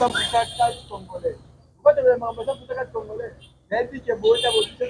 100% catch congolais. Okotelema makambo ya 100% catch congolais. Nayebi ke boyota boyota.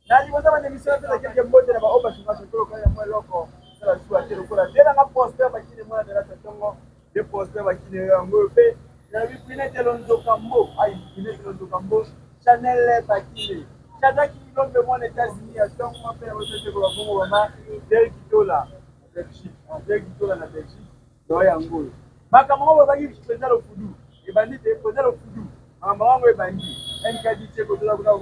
Na liboso bande mission apesa quelque mbote na baoyo basunga sokolo kaya mwa eloko sala zuwa te lokola nde nanga Prosper Bakine mwana delata ntongo nde Prosper Bakine yango oyo mpe nayebi Prinete Lonzoka Mbo ai Prinete Lonzoka Mbo Chanel Bakine Shadraki Milombe mwana États-Unis ya ntongo mpe na bosese ko babongo mama Derek Tola na Belgique Derek Tola na Belgique. Loa yango oyo. Makambo yango balobaki president Lofudu ebandi te president Lofudu makambo yango ebandi NKD Tcheko toza kuna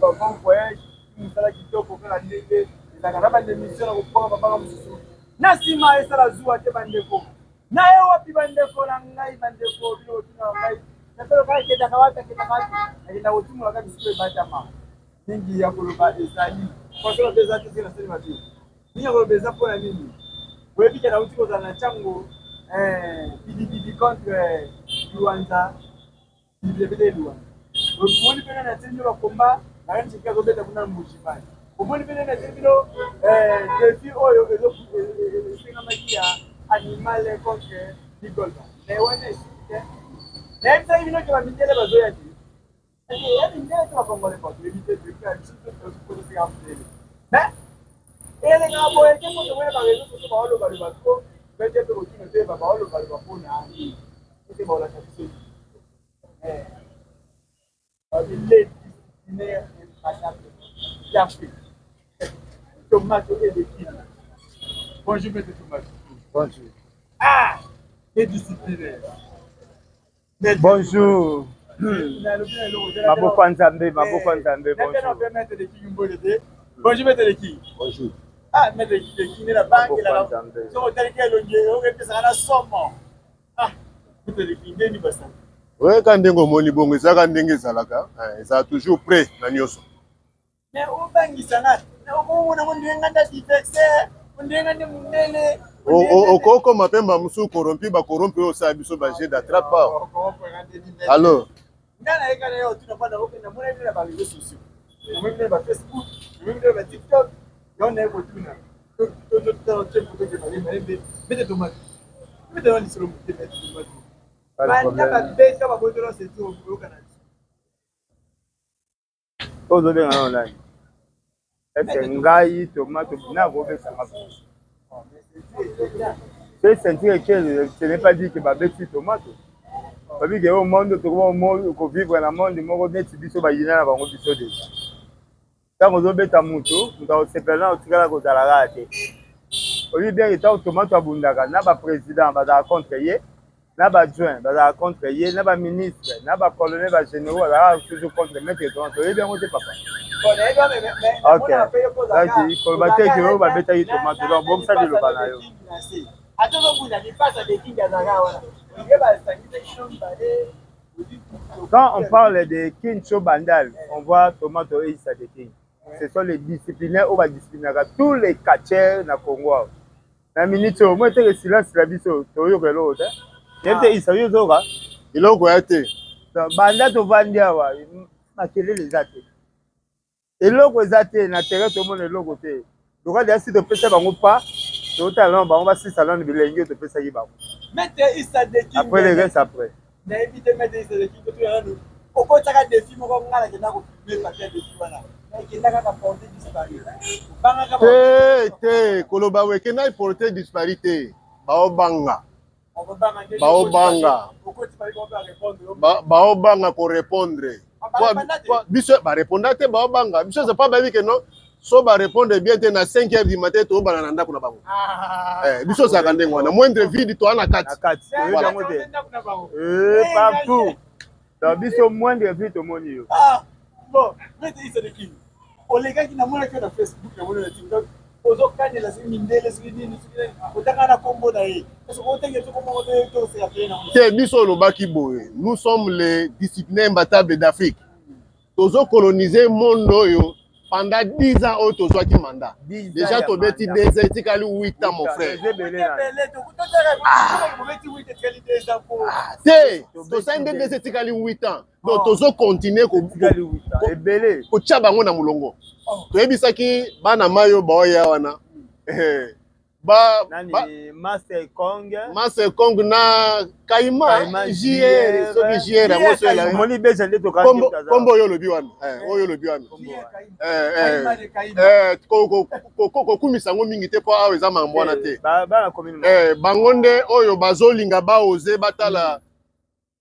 ba bon voyage mosala kitoko kaka ndenge ezalaka na bande mission na kokwaka mabanga mosusu na nsima esala zuwa te bandeko na ye wapi bandeko na ngai bandeko bino kotuna na ngai napelo kaka akendaka wapi akendaka wapi akenda kotumola kaka bisika ebatama mingi ya koloba ezali kosala mpe eza te soki nasali mabe. Mingi ya koloba eza mpo na nini? Boyebi ke nauti kozala na Tshangu eh, bidibidi contre Luanza, bidibidi ebetaki Luanza. Bomoni mpe nani atieli bino ba combat, Marine Tshiki azobeta kuna na Mbuji-Mayi. Bomoni mpe nani atieli bino eh, defi oyo esengamaki ya animal contre Bigolba. Mais wana esili te. Nayebisaki bino ke ba mindele bazoya te. Elekaka boye te mpo tomoni ba réseaux sociaux baolobaloba trop mpe mpe kotuna toyeba baolobaloba mpo na nini ete baolaka biso nini les disciplinaires imbattables d'Afrique Tomato et de Kin. Bonjour maître Tomato. Bonjour. Ah, les disciplinaires. Bonjour. Maboko ya Nzambe, maboko ya Nzambe. Bonjour. Bonjour maître Leki. Bonjour. Ah maître Leki nde na banque la. Soko otali ke elongi okepesaka na somo. Ah maître Leki nde ni basali. Oyeka ndenge omoni bongo ezalaka ndenge ezalaka, ezala toujours prêt na nyonso. Mais obangisa nga okomona ngo ndenge nga nde adversaire ndenge nga nde mundele. Okokoma mpe mbala mosusu corrompu, bacorrompu oyo osala biso ba jeu d'attrape awa. Alors nga nayeka na yo otuna mpo namona bino na ba réseaux sociaux, namoni bino na ba Facebook, namoni bino na ba TikTok, yango naye kotuna mete tomate mete na lisolo moke mete tomate banda babeta babotola setu oyoka na biso. Ozo benga nano nani? Est-ce ngai tomato na kobeta nga Ce ceinture eke ce n'est pas dit que babeti tomato. Babi ke au monde tokoma ko vivre na monde moko neti biso bayina na bango biso deja. Ntango ozobeta moto, moto akosepela na otikala kozala kaka te. Oyebi bien ke ntango tomato abundaka na ba president bazalaka contre ye, na ba adjoint bazalaka contre ye, na ba ministre, na ba colonel, ba généraux bazalaka toujours contre maître tomato. Oyebi yango te papa? Ok. Donc koloba te ke oyo babetaki tomato, donc bongisa liloba na yo. Quand on parle de Kincho Bandal, on voit Tomato et Issa de King. Ce sont les disciplinaires oyo badisciplinaka tous les catcheurs na Congo awa. Na minute oyo, moi teke silence na biso, toyoka eloko te. Yebi te Issa, yo ozoyoka? Eloko ya te. Donc, banda tovandi awa, makelele eza te. Eloko eza te na terrain, tomona eloko te. Lokola deja si topesa bango pa, totala nano bango basisa nano bilengi oyo topesaki bango. Maître Issa de King. Après le reste après. Nayebi te maître Issa de King totuna nanu okotaka défi moko nga nakenda kofilme papier ya défi wana ekenda kaka porte disparu obangaka te te koloba ekendaki porte disparu te baobanga baobanga baobanga korepondre biso bareponda te baobanga biso eza pa bayebi ke non so barepondre bien te na 5 heures du matin tobana na ndako na bango ah. eh, biso ozalaka ndenge wana moindre vide toa na kati eh, partout donc biso moindre vide tomoni yo ah, bon olekaki namonaki yo na facebook namoni na tiktok ozokanela soki mindele soki nini soki nini otanga na kombo na ye otenge soko moko te toseka pele na te biso olobaki boye nous sommes les disciplinaires imbattables d'Afrique tozo coloniser monde oyo pendant 10 ans oyo tozwaki mandat déjà tobeti 2 ans etikali 8 ans mon frère ah, te tosali nde 2 ans etikali 8 ans donc oh. tozo continuer kotya bango na molongo oh. Toyebisaki bana mai oyo baoya wana eh, Ba, nani ba, Master Kong. Master Kong na Kaima, Kaima JR, soki JR yango so elaki. Omoni Beja nde tokangi Kombo kaza. kombo oyo olobi wana. Eh, oyo olobi wana. Eh, eh, eh, kokumisa yango mingi te mpo awa eza mambo wana te. Bana commune. Eh, bango nde oyo bazolinga baoze batala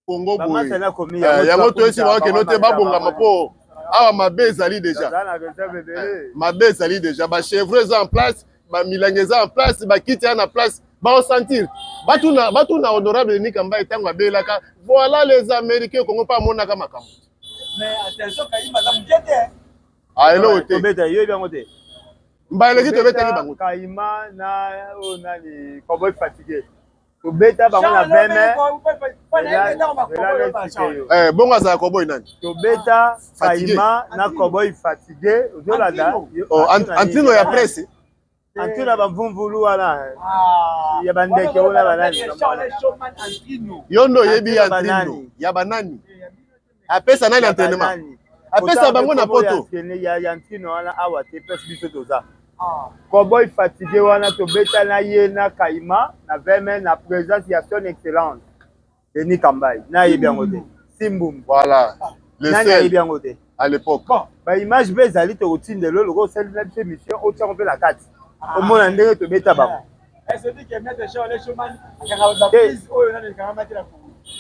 Congo boye. Eh, yango toyesi bango keno te babongama mpo awa mabe ezali deja. Eh, mabe ezali deja, ba chevre eza en place, ba milangi eza en place, ba kiti eza na place, baosentir. Batuna batuna honorable Denis Kambayi ntango abelaka, voilà les Américains Congo mpe amonaka makambo. Mais attention Kayima aza moke te. Ah, eloko te. Tobeta yo yango te. Mbala eleki tobetaki bango. Kayima na oyo nani Cowboy fatigué. Tobeta bango na 20 mai. Eh, bongo azala cowboy nani? Tobeta Kayima na Cowboy fatigué. Ozolanda. Oh, Antrino ya presse. Antrino ya bamvumvulu wana. Ya bandeke wana banani. Yo ndo oyebi ya Antrino ya banani? Apesa nani entraînement? Apesa bango na poto. Ya Antrino wana awa te place biso toza. Cowboy fatigué wana tobeta na ye na Kayima na 20 mai na présence ya son excellence Denis Kambayi. Nayebi yango te. Simbumbu. Voilà. Le Nani seul ayebi yango te. à l'époque. Ba image mpe ezali tokotindela lokola osali na biso émission otiango mpe na kati. Omona ndenge tobeta bango.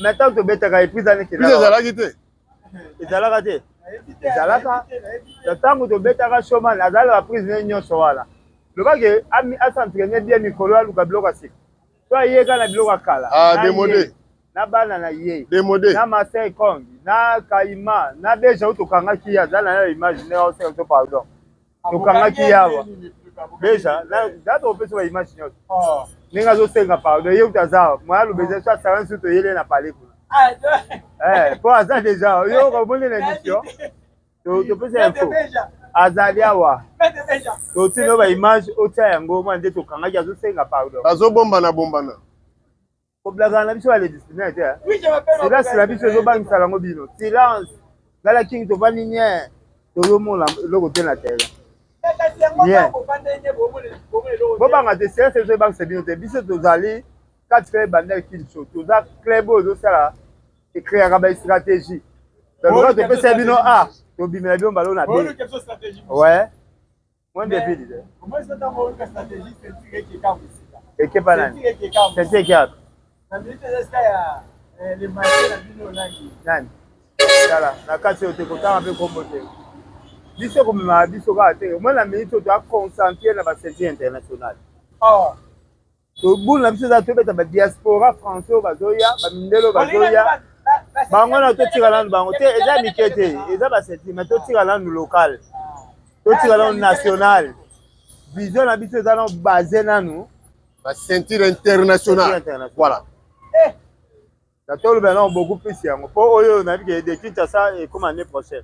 Mais ntango tobetaka eprise ane Prise ezalaki te. Ezalaka te. Ezalaka. Ntango tobetaka showman azali na baprise ne nyonso wana. Lobake as'entraîner bien mikolo aluka biloko ya sika. So ayeka na biloko ya kala. Ah, démodé. Na bana na ye. Démodé. Na Marcel Kong, na Kaima, na Beja oyo tokangaki ye aza na image ndenge aosenga biso pardon. Tokangaki ye awa. Beja, na tokopesa ba image nyonso. Ndenge azosenga pardon, ye kutu aza awa. Moya aloba eza so asala nso toyele na palais kuna. Eh, po aza deja, yo okomoni na émission. Topesa info. Azali awa. Totino ba image otia yango mwa nde tokangaki azosenga pardon. Bazobombana bombana. Koblakana na biso ba disciplinaire te. Silence na biso ezobangisa yango bino. Silence. Ngala king tovandi nye. Tozomona eloko te na terrain. Bien. Bobanga te silence ezo ebangisa bino te. Biso tozali kati club bandal king show. Toza club oyo ezosala ecréaka ba stratégie. Donc topesa bino A, tobimela bino balo na B. Ouais. Moins de vide. Ekepa nani? Ceinture eke wapi? Nani? Tala, na kati oyo te kotanga mpe kombo te. Biso komemaka biso kaka te. Omoni na minute oyo toza concentre na ba ceinture internationale. Tobulu na biso eza tobeta ba diaspora français oyo bazoya, ba mindele oyo bazoya. Bango na totika nanu bango te, eza mike te, eza ba ceinture mais totika nanu local. Totika nanu national. Vision na biso eza nanu base nanu ba ceinture internationale. Voilà. Na toloba nanu beaucoup plus yango po oyo nayebi ke de Kinshasa ekoma année prochaine.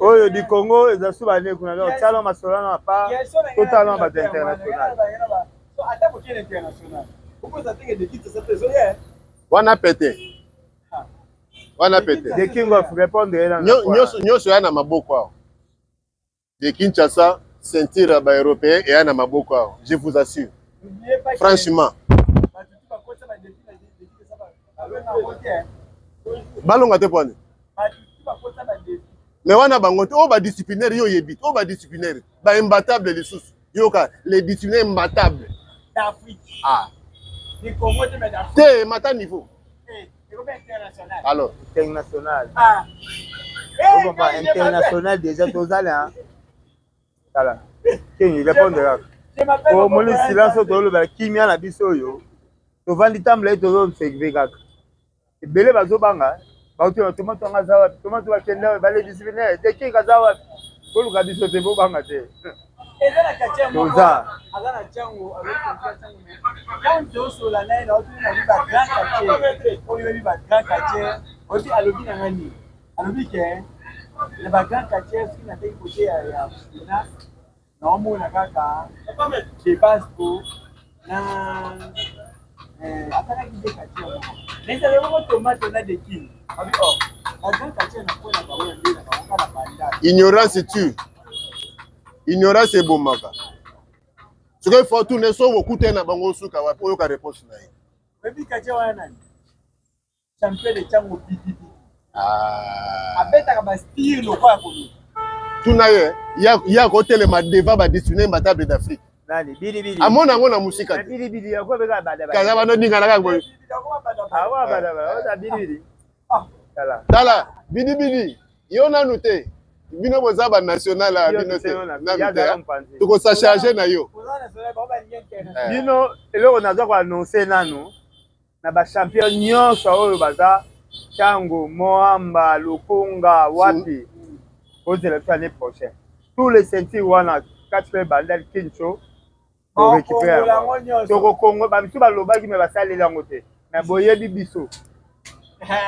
Oyo du Congo eza su bane kuna donc tiala masolo na pa totala na bato international. Wana pete. Wana pete. The King of répondre ye nanu. Nyonso ya na maboko awa. De Kinshasa, ceinture ya ba européen eya na maboko awa. Je vous assure. Franchement. Balonga te pwani. Mais wana bango te, oyo ba disciplinaire yo oyebi, oyo ba disciplinaire, ba imbattable lisusu. Yoka, les disciplinaires imbattables. D'Afrique. Ah. Du Congo te mais d'Afrique. Te mata niveau. Alors. International. Ah. International déjà tozala. Tala. King répondre kaka. Omoni silence oyo tolobela kimia na biso oyo. Tovandi tambola ye tozoobserve kaka. Ebele bazobanga bauti na tomato yanga aza wapi, tomato bakende wapi, bale disciplinaire de king aza wapi. Boluka biso te, bobanga te. Eza na quartier moko. Toza. Aza na Tshangu, azali Tshangu mais quand tozosola na ye na otuni na ba grand quartier. Oyo oyebi ba grand quartier, oyebi alobi na nga nini? Alobi ke na ba grand quartier soki nateki kote ya Funa naomona kaka Kebasco na atalaki nde quartier moko. Mais ezali moko tomato na Dekin. Abi oh, ba grand quartier na pona bango ya nde na bango kaka na bandal. Ignorance tue. Ignorance ebomaka. Soki faut tuna so okutani na bango osuka wapi, oyoka réponse na ye. Oyebi quartier wana nani? Champion de Tshangu BDB. Ah. Abetaka ba style lokola koluka. Tuna ye, ye akotelema devant ba disciplinaires imbattables d'Afrique. Nani? Bili bili. Amona yango na mosika te. Bili bili yako beka bada bada. Kaza bano ningana kaka boye. Awa bada bada, oza bili bili. Tala. Tala, bili bili. Yo nanu te. Bino boza ba national ya bino te. Nanu te. Tokosa charger na yo. Bino eloko naza ko annoncer nanu na ba champion nyonso oyo baza Tshangu, Moamba, Lukunga, wapi ozela biso année prochaine. Tous les ceintures wana kati pe Bandal Kincho to récupérer yango. Tokokongo ba biso balobaki mais basaleli yango te. Mais boyebi biso.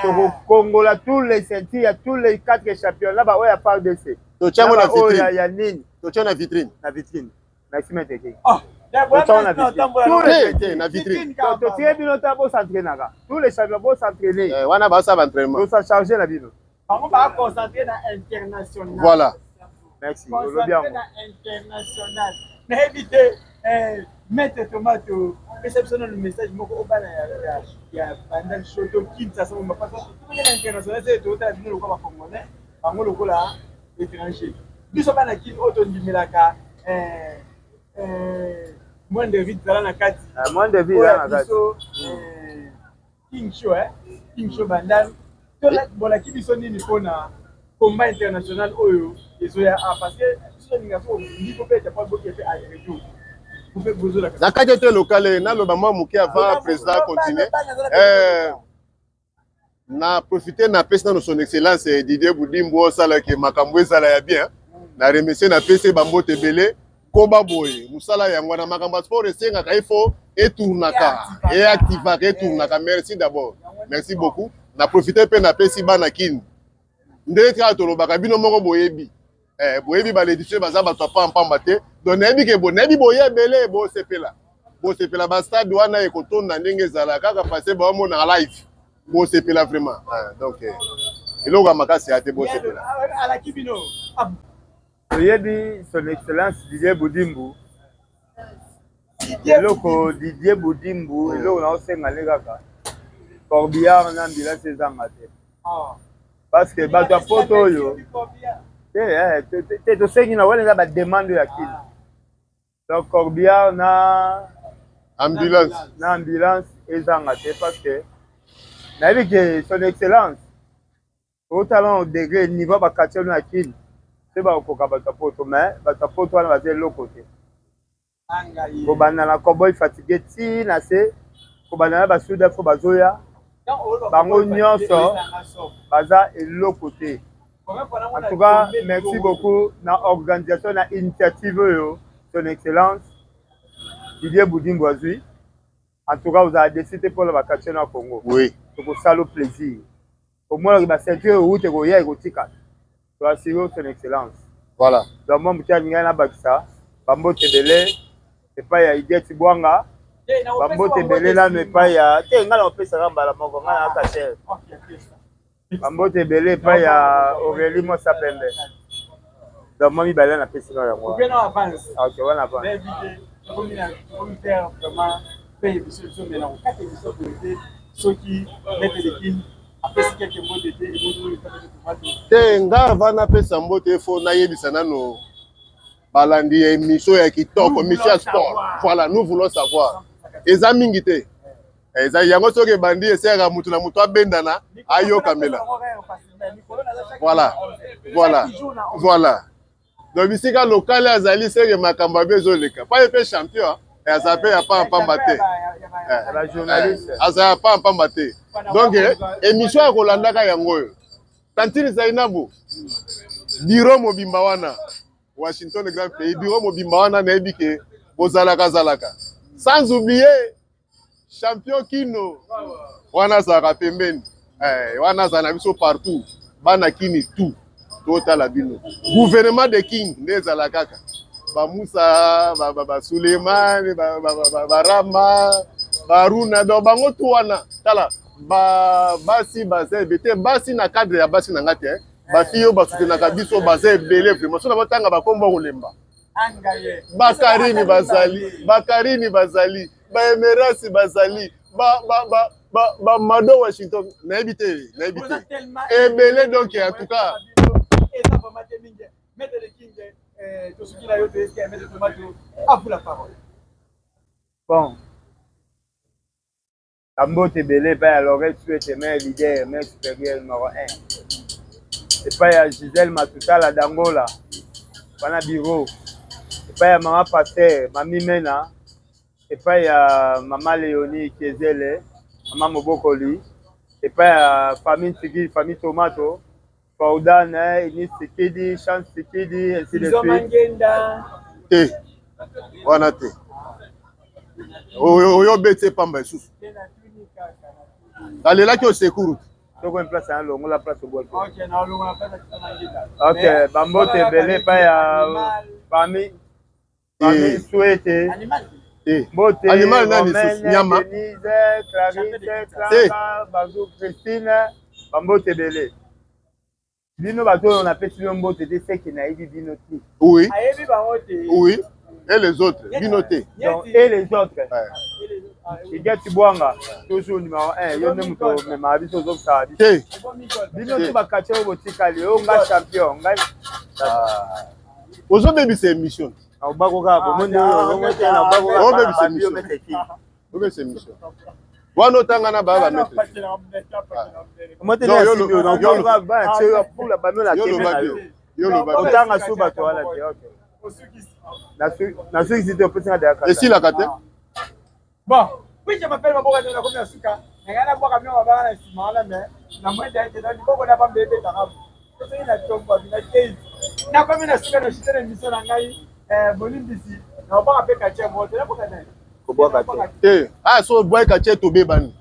Tokokongola tous les ceintures ya tous les quatre championnats ba oyo ya FARDC. Totia yango na vitrine. Ya nini? Totia na vitrine. Na vitrine. Merci maître King. Ah, na vitrine. Totie bino ta bo s'entraînaka. Tous les champions bo s'entraîner. Eh, wana ba sa entraînement. To charger na bino. Bango ba concentrer na international. Voilà. Merci. Concentré na international. Nayebi te eh, maître Tomato pesa biso nanu message moko oyo bana ya ya Bandal show to Kinshasa mo parce que na international c'est totala bino lokola ba congolais bango lokola étranger biso bana Kin oyo tondimelaka eh, eh, moindre vie tozala na kati ah, moindre vie na kati biso eh, King Show eh King Show Bandal bolaki biso nini mpona combat international oyo ezoya a parce que biso tolinga so olingi kobeta po boke mpe areto na kati ete lokale naloba mwa moke avant président continue eh, na profite napesi nano son excellence Didier Budimbu osalaki makambo ezala ya bien na remercier napesi bambote ebele koba boye mosala yango wana makambo ya sport esengaka il faut etournaka eactivaka etournaka merci d'abord merci beaucoup na profite mpe napesi bana kini ndenge kaka tolobaka bino moko boyebi eh, boyebi baledisio baza bato ya pampamba te donc nayebi ke nayebi boye ebele bosepela bosepela bastade wana ekotonda ndenge ezala kaka parce baomonaka live bosepela vraiment ah, donc eh, eloko ya makasi ya te bosepela Toyebi son excellence Didier Budimbu eloko Didier Budimbu eloko naosenga nde kaka corbillard na ambulance ezanga te parce que bato ya poto oyo te eh, te tosengi na wana eza bademande ya kini donc corbillard na ambulance na ambulance ezanga te parce que nayebi ke son excellence Otala au degre niveau ba quartier na kin te bakokoka bato ya poto mais bato ya poto wana baza eloko te kobanda na cowboy fatigue ti na se kobanda na basuda fo bazoya bango nyonso baza eloko te en tout cas merci beaucoup na organisation na initiative oyo son excellence Didier Budimbu azwi en tout cas ozala desi te mpona ba quartier na Congo oui. Tokosala plaisir omonaki ba ceinture ewuti ekoya ekotikala to assurer son excellence voilà donc mwa moke alingaki nabakisa bambote ebele epai ya Idieti Bwanga bambote ebele nano epai ya te ngai nakopesaka mbala moko ngai na kashere bambote ebele epai ya Aurélie Mwasa Pembe donc mwa mibale napesi kaka yango ok wana avance soki maître de kin apesi quelque mbote te ebongi te nga avant napesa mbote fo nayebisa nano balandi ya émission ya kitoko émission ya sport voilà nous voulons savoir eza mingi te eza yango soki ebandi esengaka motu na motu abendana ayokamela voilà voilà voilà donc bisika lokale azali seke makambo abe ezoleka paye mpe champion aza mpe ya pampamba te aza ya pampamba te donc émission ya kolandaka yango oyo tantine Zainabu bureau mobimba wana Washington grand pays bureau mobimba wana nayebi ke bozalaka zalaka sans oublier Champion Kino wana azalaka pembeni eh, wana azala na biso partout bana kini tout totala bino gouvernement de king nde ezala kaka bamusa basulemani barama baruna donc bango tu wana tala ba basi baza ebele te basi na cadre ya basi na nga te bafille oyo basutenaka biso baza ebele vraiment so na batanga bakombo kolemba. Bakarini bazali, bakarini bazali, baemerasi bazali, bamado Washington, nayebi te, nayebi te, ebele. Donc en tout cas, eza vraiment te mingi. Maître de King, tosuki na yo, toyeski ya Maître Tomato, à vous la parole. Bon, bambote ebele epai ya Loret Suete, mare leader, mare supérieur numéro 1, epai ya Gisèle Matutala Dangola wana bureau, epai ya mama pasteur Mami Mena, epai ya mama Léonie Kiezele, mama Mobokoli, epai ya famille Ntikili, famille Tomato, Faudane, Enis Tikidi, Chance Tikidi, ainsi de Izo suite. Mangenda. Te, wana te, oyo obeti epamba lisusu. Te, na tuni kaka, na tuni. Alelaki osekuru te. Toko place ya longola place obwaki. Ok, na olongola place ya Kizo Mangenda. Ok, bambote ebele epai ya famille Suete. Animal. Te. Mbote. Animal nani? Romaine, Susu nyama. Denise, Clarisse, Clara, Bazou, Christine, bambote ebele. Bino bato oyo napesi bino mbote te, seke nayebi bino te. Oui. Ayebi bango te. Oui, et les autres, bino te. Donc, et les autres, Igati Bwanga, toujours numéro 1, yo nde moto omemaka biso, ozokisaka biso. Te. Bino to bakati oyo botikali oyo, nga champion ngai. Ozobebisa émission. Nakobako kaka bomoni oyo olongo te, nakobako kaka. Obebisa bana émission. babi yo mete. Obebisa émission wana, otanga na baya bamaître. Omote. Non, Ne yo asimbi oyo, nakobako kaka bana tie oyo pula bami oyo na yo teme loba na bien. yo. Yo loba bien. Otanga so bato wana te, ok. Nasukisi te, opesinga deya kaka. Esilaka te. Bon, oui, je m'appelle Maboka, nakomi na suka. Ngai nabwaka mino mabanga na nsima wana, mais na mwende ete na liboko na bambe ebetaka soki na tombo na kei. Nakomi na suka na chute na émission na ngai. Bolimbisi, nakobwaka mpe katie moko te, naboka nani. Kobwaka te. Te, ah, so obwaki katie, tobebani.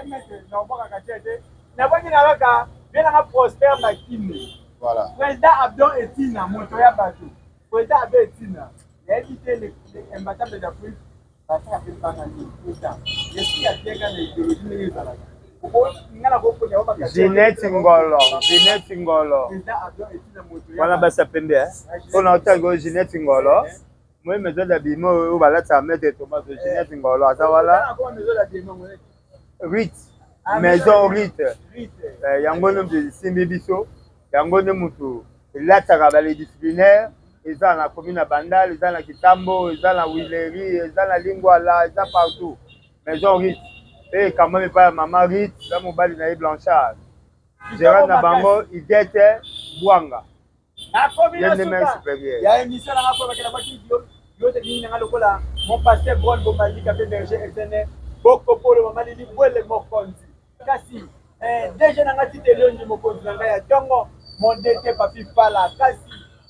Maître, nakobwaka katie te, nabwaki na kaka bien nanga Prosper Makine. Voilà. Président Abdon Etina, moto ya bato, président Abdon Etina, nayebi te, imbattable d'Afrique, basaka mpe mbanga nini. Président, esprit ya bien kaka na idéologie ndenge ezalaka, nga nakoponya. Ginette Ngolo, Ginette Ngolo. Président Abdon Etina, moto ya Wana bato. basi ya pembe mpona otangi oyo, Ginette Ngolo moi maison d'habillement oyo balataka Maître Tomato, Ginette Ngolo aza wala. Rit maison Rit, yango nde moto esimbi biso, yango nde moto elataka bale disciplinaire. Eza na commune ya Bandal, eza na Kitambo, eza na Wileri, eza na Lingwala, eza partout. Maison Rit mpe ekambami epai ya mama Rit na mobali na ye Blanchard, gérant na bango Idete Bwanga. Nakomi na ye nde mare suka supérieur ya émission nanga mpo bakenda baki yo te nini nanga lokola mon pasteur Bron Bomalika mpe berger Etene Bokopolo, mama Lili Bwele mokonzi, kasi DG nanga Tite Liongi, mokonzi na ngai ya ntongo, mon DT Papi Fala, kasi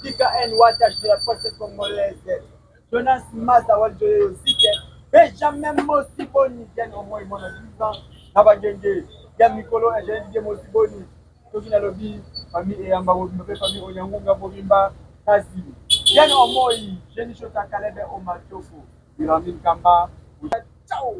TKN Watash de la presse congolaise, Jonas Maza Waljoyo Zike, Benjamin Mosiboni, Diane Omoi mwana 10 ans na bangenge ya mikolo, ingénieur Didier Mosiboni. Soki nalobi famille eyamba mobimba mpe famille Onyangunga mobimba, kasi Diane Omoi, Jenny Shota, Kalebe Omatoko, Biramine Kamba, ciao.